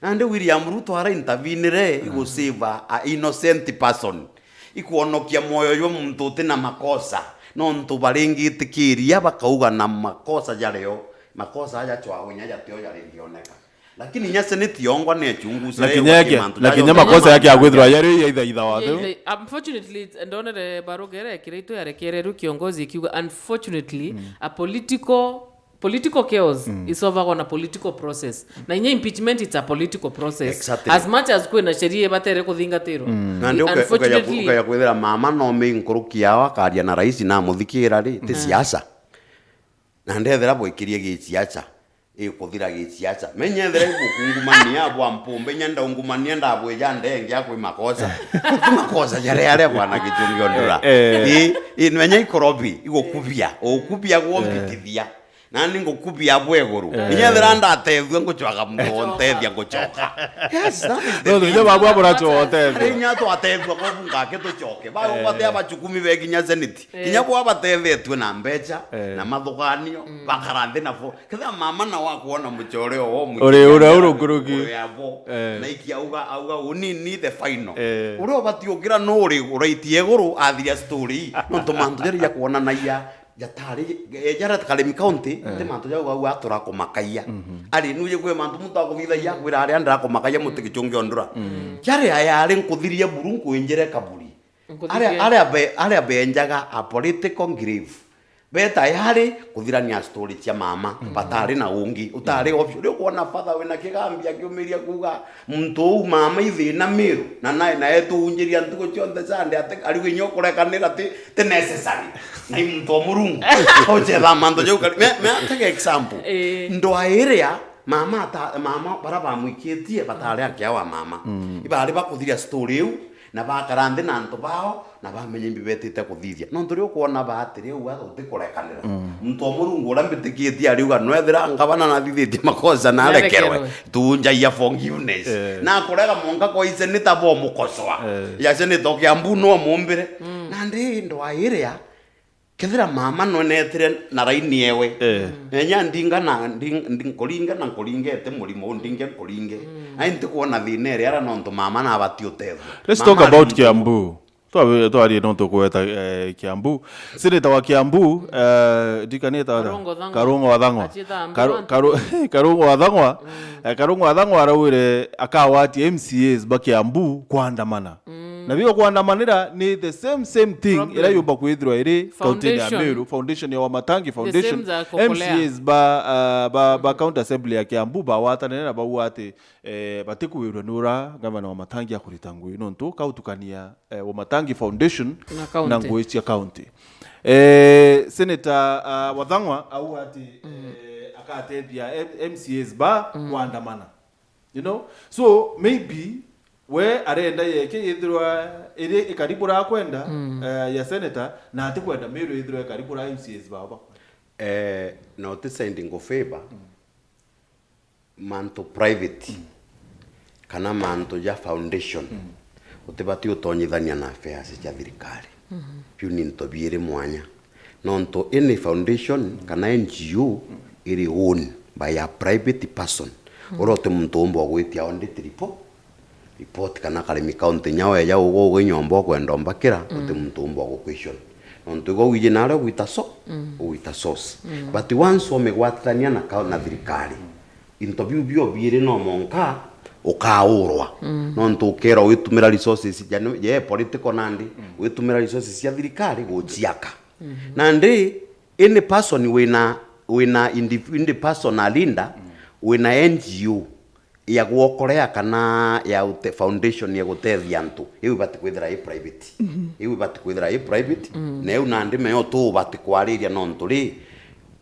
Nandi William Ruto ara intervenire, igu save a, a innocent person. Ikwonokia mwoyo jwa muntu utina makosa. Nontu baringitikiria bakauga na makosa jario, makosa aja chwago inya jatio jaringioneka. Lakini inya seneti yongwa ni achunguze Na kinya yake, na kinya makosa yake akwithirwa yari ya ithaitha wathe. Ye-, ye-, unfortunately, ndonere barugere kira itu yarekereru kiongozi ikiuga, unfortunately, a political, political chaos is over on a political process. Na inya impeachment, it's a political process. Exactly. As much as kwina sheria ibatere kuthingatirwa. Na ndi uke-, ukeja ku-, unfortunately, ukeja kwithira mama no me nkuruki yao akaria na rais na amuthikira ri, ti siasa. Na ndethira bwikirie giciaca, ikuthira giciaca. Menya ethira igukungumania bwa mpumbe, inya ndaungumania ndabwija ndenge akwi makosa. Ti makosa jaria aria bwana Gichungi Ondura. Eh. I, i, menya ikorobi, igukubia. Ukubia gwombitithia. Nani ngukubia bwa iguru. Inya ethira ndatethua ngucoka muntu ontethia ngucoka. Yes, that is the No, thing. Inya babu aburacho ontethia. Inya twatethua kwa bunga ake tucoke. Ba, eh, ubate abachukumi be kinya seneti. Eh. Kinya bo abatethetue na mbecha, eh, na mathuganio, mm, bakara nthi nabo. Ketha mama na wakwona muchore o mwingi Uri uria uri nkuruki. Uri abo. Eh. Na iki auga, auga, "Uni ni the final." Eh. Uria ubati ukira no uri uraitie iguru athiria story. Nontu mantu jaria jakwonanagia jatari, eh, jaria Karimi County, eh, ti mantu jau au aturakumakaia. Mhm. Ari nuje kwi mantu muntu akuthithagia akwira aria ndirakumakaia muti Gichungi Ondura. Mm. Jaria yari nkuthirie buru nkwinjire kaburi. Aria, aria be-, aria benjaga a political grave. Be tayari kuthirania story cia mama, mm, batari na ungi, utari option. Riu kwona father wina kigambi akiumiria kuuga, "Muntu uu mama ithina Miru, na nae, nae tuunjiria ntuku cionthe Sunday, ati, ariu inya ukurekanira ti, ti necessary." Na i muntu o Murungu. Uchetha mantu jau kari. Me, me, take example. Eh. Ndwa iria Mama ata-, mama bara bamwikitie batari akia wa mama. Ibari bakuthiria story iu, na bakara nthi na antu bao, na bamenya imbi betite kuthithia. Nontu riu ukwona baatiri, uga tutikurekanira. Muntu o Murungu uria mbitikitie ariuga, nwethira ngavana nathithitie makosa na arekerwe, Narekerwe. tunjaia forgiveness. Eh. Na kurega mwanka kwa iseneta bomukosoa. Eh. Ya seneta o Kiambu no mumbire. Na ndi ndwa iria, kethira mama nwenetire na raini ewe. Eh. Nenya ndinga na, nding-, nding-, nkuringa na nkuringete murimo, ndinge nkuringe. Ai ntikwona thina iria ara nontu mama nabati utethio. Let's Mama talk about aringi- Kiambu. Twa-, twarie nontu kuweta, eh, Kiambu. Senator wa Kiambu, eh, ndikanite atia? Karungo Thang'wa. Karungo wa Thang'wa. Achieta Karu-, ambiwa Karu-, Karungo wa Thang'wa, eh, Karungo wa Thang'wa araugire akawati M C As ba Kiambu kwandamana. Na bio kwandamanira ni the same, same thing Problem. ira yumba kwithirwa iri kaunti ya Foundation. Meru, foundation ya Wamatangi The same Foundation, za Kokolea. M C As ba, ah, ba, ba county assembly ya Kiambu bawatanire na bauga ati, eh, batikuwirwa ni ura gavana Wamatangi akurita ngui, nontu kautukania, eh, Wamatangi Foundation Na county. na ngui cia county. Eh, Senator, ah, Wathang'wa auga ati, eh, akatethia M-, M C As ba kwandamana. You know? So, maybe, we arenda yeke yethirwa iri ikari bura akwenda, eh, ya senator, na atikwenda Meru yethirwa ikari bura M C As bao bakwenda. Eh, na uti sending of favor, mantu private, kana mantu ja foundation, utibati utonyithania na affairs cia thirikari. Biu ni into biiri mwanya. Nontu any foundation kana N G O iri owned by a private person. Uria uti muntu umba gwitia audit repo-, report kana karimi county nya weja ugu ugu inyomba ukwenda umbakira, uti muntu umba guquestion. Nontu igo wiji nario ugwita so-, ugwita source. But once wamigwatithania na ka-, na thirikari, into biu bio biiri no monka ukaurwa. Nontu ukera witumira resources ja, ja political nandi, witumira resources cia thirikari guciaka. Nandi, any person wina, wina indi-, indi person a leader, wina N G O ya gwokorea kana ya ute-, foundation ya gutethia antu, iu ibati kwithira i private. Iu ibati kwithira i private, na iu nandi meyo tu ubati kwariria nontu ri,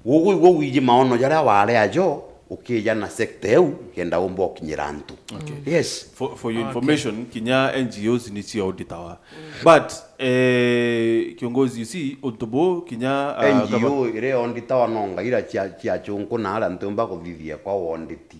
gugu iguo wiji maono jaria wari ajo, ukija na sector iu, kenda umba ukinyira antu. Okay. Yes. For, for your Okay. information, kinya N G Os ni cia auditawa. But, eh, kiongozi, you see, untu bu, kinya, ah, N G O gava- iria auditawa no ngaira cia, cia chunku na aria ntiumba kuthithia kwa audit.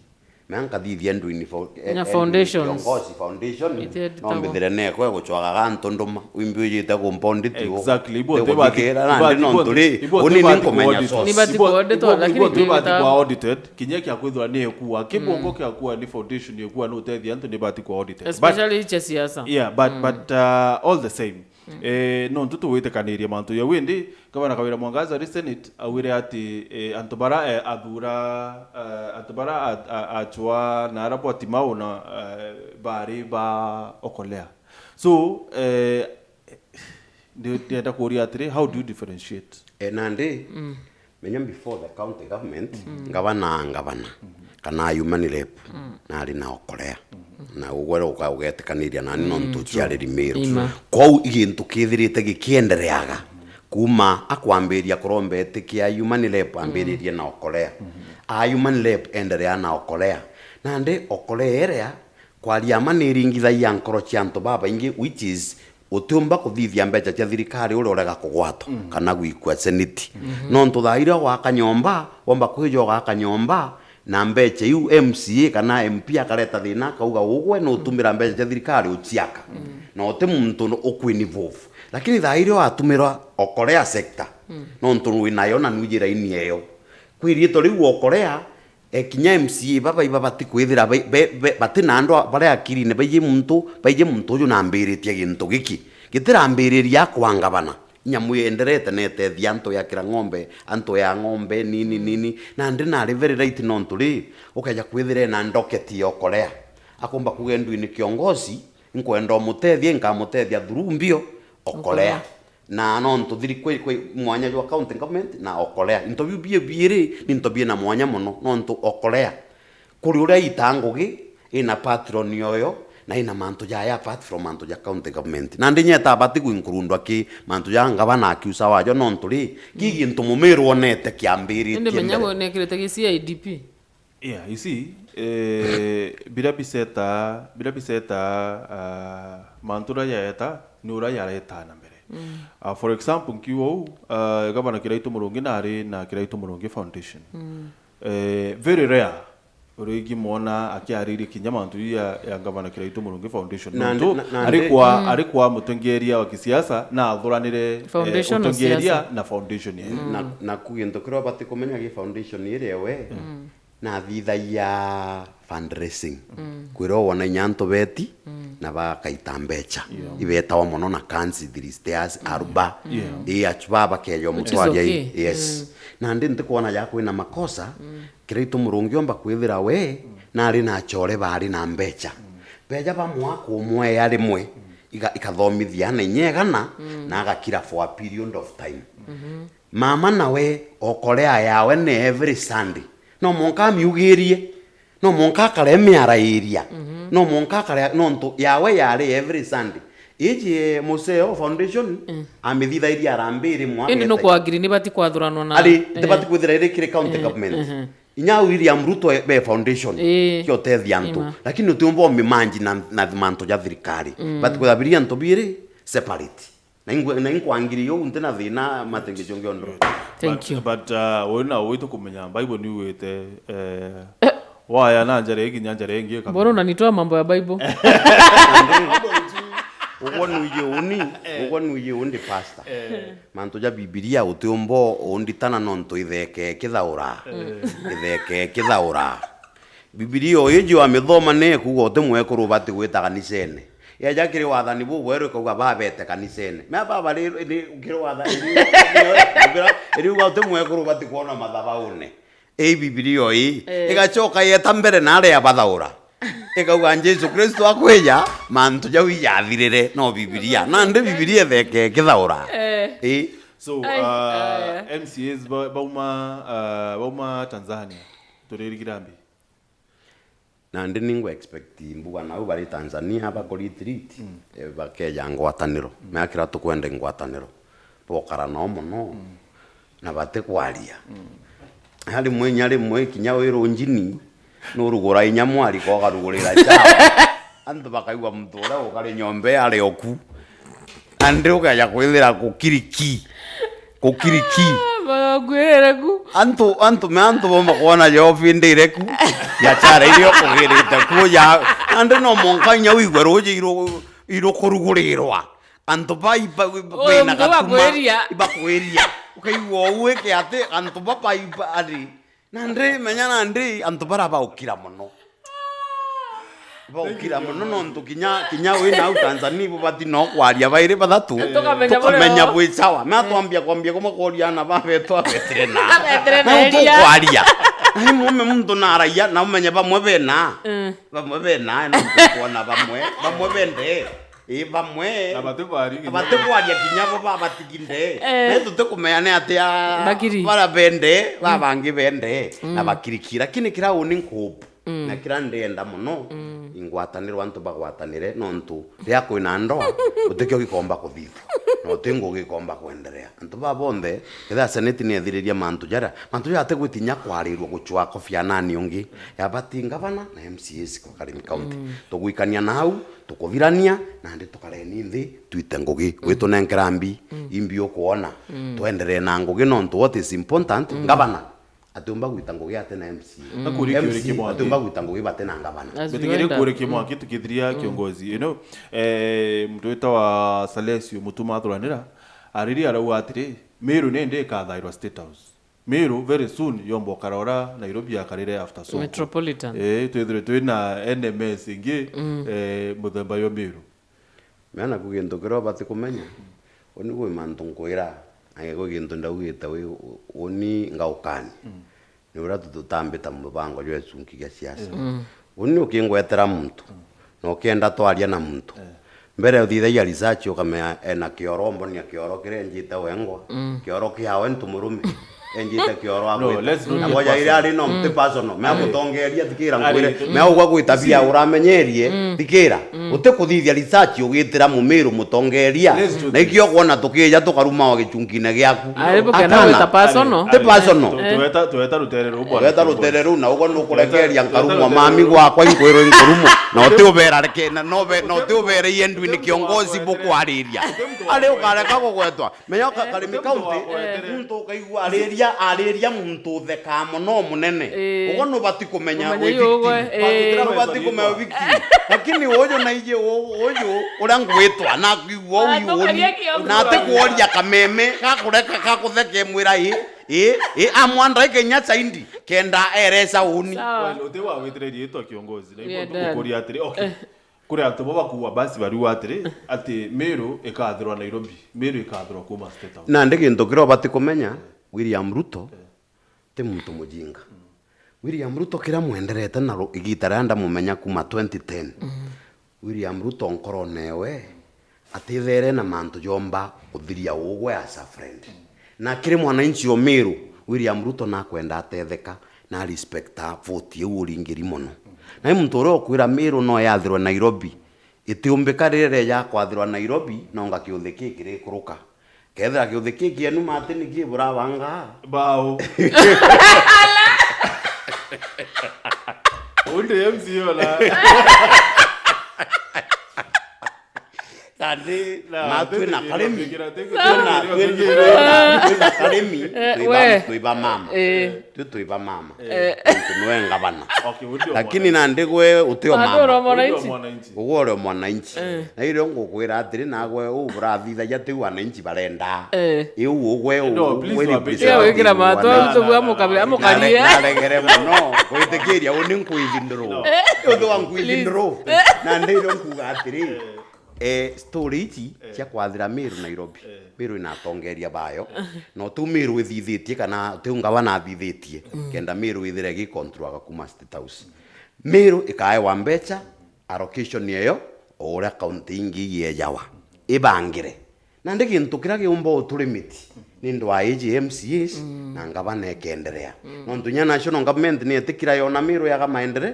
Mea nkathithia Ndwini fo-, eh, Nya eh, foundations. Kiongozi foundation, Iti no auditawa. mbithire nekwe guchwaga gantu nduma, wimbi ujite kumpa audit u. Exactly. Ibo Ndiguthigira tibati, nandi ibati, nontu ibo ri, tibati uni ni nkumenya audited. Source. Nibati Ibo, kuauditwa, ibo, lakini ibo tibati tiwita- kuaudit, kinya kia kwithirwa ni ekua. Kibongo kia kua ni foundation ekua ni utethia antu nibati kuaudit. But Especially cia siasa. Yeah, but, but, uh, all the same, eh, nontu tuwitikaniria mantu jau indi, Gavana Kawira Mwangaza ri Senate augire ati, eh, antu bara, eh, athura, eh, antu bara a-, a-, achwa na ara bwa Timau na, eh, bari ba Okolea. So, eh, ndi-, ndienda kuuria atiri, how do you differentiate? Eh, nandi, menya before the county government, ngavana a ngavana, kana a Human Rep, nari na Okolea. Na ugwe uka-, ugetikaniria nani nontu ciari Limiru. Ima. Kwou igintu kithirite gikiendereaga kuma akwambiria kuromba itikia Human Rep ambiririe na Okolea. A Human Rep enderea na Okolea. Nandi Okolea iria kwaria ma niringithagia nkoro cia antu babaingi, which is utiumba kuthithia mbeca cia thirikari uri urega kugwatwa kana gwikua seneti. Nontu thaa iria ugaka nyomba, womba kwija ugaka nyomba, na mbeca iu M C A kana M P akareta thina akauga, ugwe nutumira mbeca cia thirikari uciaka. Na uti muntu ukwinvolve. Lakini thaa iria watumira Okolea sector, nontu winayo na nwiji raini eyo. Kwi riitwa riu Okolea, eh, kinya M C A baba iba bati kwithira bai-, be-, be-, bati na andu a-, baria akirine baiji muntu, baiji muntu uju nambiritie gintu giki. Gitirambiriria akwa ngavana. Nyamu yenderete netethia antu ya kira ng'ombe, antu ya ng'ombe, nini, nini. Nandi nari very right nontu ri, ukeja kwithira ena ndoketi ya Okolea. Akomba kuga Ndwini kiongozi, nkwenda umutethie, nkamutethia through mbio, Okolea. Okolea. Na nontu thiri kwi, kwi mwanya jwa county government na Okolea. Into biu bie biiri ni into biena mwanya mono, nontu Okolea kuri uria ita ngugi, ina patron yoyo, na ina mantu jaya apart from mantu ja county government. Nandi nyeta abati kuinkurundwa ki mantu ja ngavana akiusa wajo, nontu ri, ki gintu mumiru onete kiambiritie Indi menya mbere. Nekirite gi C I D P. Yeah, you see, eh, biria biseta, biria biseta, ah, mantu uria yaeta, ni uria yaretaa na mbere. Mm. Ah, for example, nkiuga uu, ah, Gavana Kiraitu Murungi nari na Kiraitu Murungi Foundation. Mm. Eh, very rare uringi mwona akiariria kinya mantu ya, ya Gavana Kiraitu Murungi Foundation. Na nontu ndi-, na, na ari ndi- kwa, mm, ari kwa mutongeria wa kisiasa na athuranire, eh, foundation na utongeria siasa na foundation yeyo. Mm. Na, na ku gintu kiria ubati kumenya gi foundation iria we, mm, nathithagia fundraising. Mm. Kwira wona inya antu beti, mm, na bakaita mbecha. Yeah. Ibetawa mono na kansi, thiristairs, mm, aruba. Yeah. Ii achu baa bakeja, which is umutwaria ii. Okay. Yes. Mm. Nandi ntikwona ja kwina makosa, mm, Kiraitu Murungi omba kwithira we, mm, nari na achore bari na mbecha. Mm. Beja bamwa kumwea rimwe, mm, iga-, ikathomithia na inya igana, mm, na agakira for a period of time. Mm-hmm. Mama nawe okorea yawe ni every Sunday. No mwanka amiugirie. No mwanka akare miarairia. Mhm. No mwanka akare, nontu yawe yari every Sunday. Iji, eh, museo foundation, mm, amithithairia harambee iri mwa. Indi meta nukwagiri ni bati kwathuranwa na, ari, eh, ndibati kwithira iri kiri county, eh, government. Mhm. Inya William Ruto e-, be foundation, eh, kiotethia antu. Ima. Lakini utiumba umimanji na, na mantu ja thirikari. Mm. Bati kwithabiria antu biiri separate. Na ingwe-, na inkwangiria uu ntina thina matengejo ngi ondoro. Thank you. But, but, uh, uyu na uyu tukumenya, Bible niugite, eh, waya na njara ii kinya njara ingi ikamenya. Mbona unanitoa mambo ya Bible? Ugwe nuiji uni, eh, ugwe nuiji undi pastor. Eh. Mantu ja Bibilia utiumba unditana nontu itheke kithaura. Eh. Itheke kithaura. Bibilia uyu juu amithoma ni kuuga uti mwekuru ubati gwita kanisene. Yeja kiri wathani bubweru ikauga babete kanisene. Mea baba ri, ri, kiri wathani, iriuga uti mwekuru ubati kwona mathabaune. Ii Bibilia ii, eh, igacoka yeta mbere na aria bathaura. Ikauga Jesu Kristo akwija, mantu jau ijathirire, no Bibilia. Nandi Bibilia itheke kithaura. Eh. Ii. So, ai, uh, aya. M C As ba-, bauma, uh, bauma Tanzania, turirigira mbi? Nandi ningwa expect mbuga nau bari Tanzania, bakuretreat, mm, eh, bakeja ngwataniro. Mm. Mea kira tukwenda ngwataniro. Bokara nao mono, mm, na batikwaria. Mm. Na rimwe, inya rimwe, kinya wi runjini, nurugura inya mwariko ukarugurira chawa. Antu bakaigua muntu uria ukari nyomba ii ari oku. Nandi ukeja kwithira gukiriki. Gukiriki. Ah, bagwirire ku. Antu, antu me antu bomba kwona Jehova indire ku. Biachara iria ukugirite ku ya. Nandi no mwanka inya wigue ruji iru-, irukurugurirwa. Antu ba iba-, iba-, oh, baina muntu gatuma, bakwiria. Ibakwiria. Ukaigua uu iki ati antu baba iba ari. Nandi menya nandi antu bara baukira mono. Baukira mono nontu kinya, kinya wi nau Tanzania ibo bati no kwaria bairi bathatu. Tukamenya, tukamenya buri sawa. Na, eh, twambia kwambia kumwe kuria na babetwa betire na. Betire na no iria. Tukwaria. Na imwe muntu naraia na umenye bamwe bena. Mm. Bamwe bena, na kwona bamwe, bamwe bende. Ii, bamwe. Na bati kwaria kinya. Bati kwaria kinya bo babatiginde. Eh. Na tutikumenya ni atia. Bakiri. Bara bende, mm, babangi bende, mm, na bakiriki. Lakini kira uni nkubu, mm, na kira ndienda mono, mm, ingwatanirwa antu bagwatanire, nontu riria kwina ndoa, gutikio gikomba kuthithua. Na uti ngugi ikomba kwenderea. Antu baa bonthe, kethira Senate niethiriria mantu jaria, mantu jaria atigwitinya kwarirua gucwako fianani ungi, ya bati ngavana na M C As kwa Karimi County. Mm. Tugwikania nau, tukuthirania, nandi tukareni nthi, twite ngugi. Mm. Gwitunenkera mbi, mm, imbi ukwona. Mm. Twenderee na ngugi nontu what is important, mm, ngavana atiumba gwita ngugi ate na M C A. Mm. Na kuri kiuri kimwe. M C A atiumba gwita ngugi bate na ngavana. As we end up. Mbitigirie kuuri kimwe, mm, tukithiria, mm, kiongozi. You know, eh, muntu witawa Salesio Mutuma athuranira, ariria arauga atiri, Meru nindi ikathairwa State House. Meru very soon yomba ukara uria Nairobi yakarire after Sonko. Metropolitan. Eh, twithire twina N M S ingi, mm, eh, muthemba yo Meru. Mea naku gintu kiria ubati kumenya, uni gwi mantu nkwira, na gwi gintu ndaugite wi, uni ngaukani. Mm. Ni uria tu-, tutambita mubango jwa icunki gia siasa. Mm. Uni ukingwetera muntu, mm, na ukienda twaria na muntu. Eh. Mbere uthithagia research ukamenya ena kioro, mbonia kioro kiria enjite wengwa, mm, kioro kiawe ntu murume. enjite kioro. No, agwite. Let's not. Na get moja iria personal. Ari no mti personal. Mea mutongeria, thikira nkwire. Ari. Mea ugwa gwitabia uramenyerie, thikira. Uti kuthithia research ugitira mumiru mutongeria. Let's do this. Na ikio kwona tukija tukaruma o gichungine giaku. Ari bukenda gwita personal. Ti personal. Ari, tu-, tuweta, tuweta rutere ruu, bwana. Tuweta rutere ruu, na ugwa nukurekeria nkarumwa mami gwakwa inkwirwo inkurumwa. Na uti ubera reke, na no be, na uti ubere iendwini kiongozi bukwariria. Ari ukareka kugwetwa. Menya ka-, Karimi County, muntu ukaigua ariria, ariria muntu uthekaa mono munene. Ugwe nubati kumenya wi victim. Nubati kumenya wi victim. Lakini uyu na iji u-, uyu uria ngwitwa, na kwigua uyu uni. Na ati kuoria kameme, gakureka, gakutheke mwira i, i, i, amwandike nya saindi, kenda eresa uni. Sawa. Well, uti wawitire riitwa kiongozi, na ibo ndukukuria atiri, okay. Kuri antu bo bakuua basi bariuga atiri, ati Meru ikathirwa Nairobi, Meru ikathirwa kuuma State House. Nandi gintu kiria ubati kumenya, William Ruto ti muntu mujinga. William Ruto kiria mwenderete na ru-, igita riria ndamumenya kuuma twenty ten, William Ruto nkorone ewe atithere na mantu jomba kuthiria ugwe as a friend. Na kiri mwananchi o Meru, William Ruto nakwenda atetheka, na respecta vote iu uringiri mono. Na i muntu uria ukwira Meru no yathirwe Nairobi, itiumbika riria ya kwathirwa Nairobi, nonga kiuthi kii kirikuruka. Kethira kiuthi kii kienu, Martin, kii burabanga. Bao. Undi M C O na. Nandi, na, na twi na Karimi. Twi na, twi na, twi na Karimi, twi ba, twi ba mama. Eh. Twi, twi ba mama. Eh. Nontu niwe ngavana. Okay, undi o mwana. Lakini nandi gwe uti o mama. Undi o mwananchi. Ugwe uri o mwananchi. Eh. Na irio ngukwira atiri, nagwe uu burathithagia tiu wananchi barenda. Eh. Iu ugwe, no, ugwe please, ugwe wambike representative wikira matu, wananchi. Tubua mukabe, amukarie. Nare-, naregere mono gwitikiria uni nkwithinduru. No. Uthi wa nkwithinduru. Please. Nandi irio nkuga atiri, eh, story ici cia kwathira Meru Nairobi, Meru inatongeria bayo, no tiu Meru ithithitie kana tiu ngavana athithitie, kenda Meru ithire gikontrolaga kuma State House. Meru ikaewa mbecha, allocation eyo, o uria kaunti ingi iejawa. Ibangire. Nandi gintu kiria giumba uturimiti ni ndwaa iji M C As na ngavana ikenderea. Nontu nya national government ni itikira yona Meru yaga maendere-,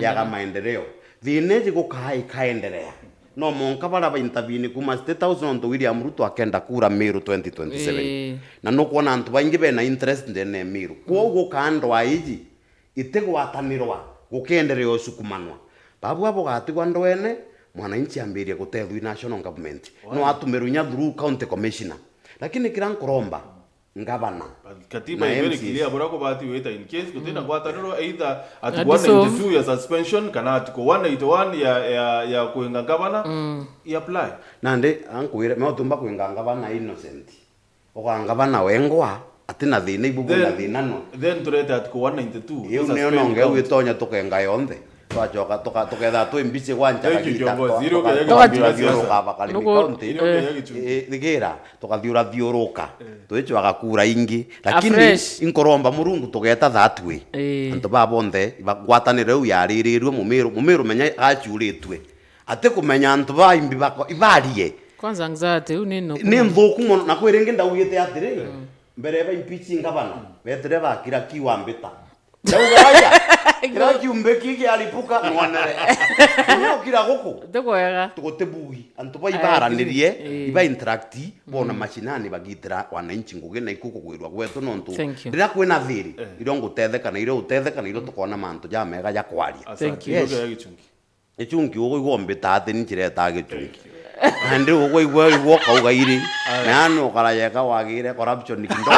yaga maendeleo. Thina iji gukaa ikaenderea. No monka baria baintabini kuma State House nontu William Ruto akenda kura Meru twenty twenty-seven. Ii. Na nukwona antu baingi bena interest ndene ya Meru. Kwou gukaa ndwaa iji itigwatanirwa, gukenderea usukumanwa. Babu abo gatigwa ndwene, mwananchi ambirie gutethwa i national government. No atumirwe inya through county commissioner. Lakini kiria nkuromba, ngavana. But katiba na i very M Cs clear buria kubati wita in case gutina ngwataniro either article one ninety-two ya suspension kana article one eighty-one ya, ya, ya kwinga ngavana, i apply. Nandi ankwire, no tumba kwinga ngavana innocent. Uga ngavana wengwa, atina thina, ibu bwina thina no. Then turete article one ninety-two, iu nio suspend nonge county. Gwitonya tukenga yonthe. Twacoka tuka-, tuketha twi mbici gwa nchara. Thank you, gita, kiongozi. Irio tuka-, kenya tuka-, gicungi kia siasa. Tuka-, Karimi County. Irio kenya gicungi. Eh, thigira, tukathiura thiuruka. Eh. Twicwaga kura ingi. Lakini inkoromba Murungu tugeta that way. Eh. Antu ba bonthe, iba-, ngwataniro iu yaririrwe Mumiru, Mumiru menya aciuritwe. Ati kumenya antu ba imbi bako-, ibarie. Kwanza anxiety, u ni no. Ni nthuku mono, na kwi ringi ndaugite atiri, mbere ba impeach ngavana, betire bakira kiwa mbita. Ndauga, "Aya, kira kiumbe ki kiaripuka, nwonere." Ni ukira guku. Ti kwega. Tuguti bugi. Antu ba ibaranirie, iba interact, bona mashinani bagitira wananchi ngugi na iku kugwirwa gwetu nontu. Thank you. Riria kwina thiri, irio ngutetheka na irio utetheka na irio tukona mantu jamega ja kwaria. Asante. Thank you. Yes. Irio kenya gicungi. Gichungi ugwe igwa mbita ati ni njireta gichungi. Nandi ugwe igwa, igwa ukauga iri. Aya. Na yani ukara yeka wagire corruption kidogo.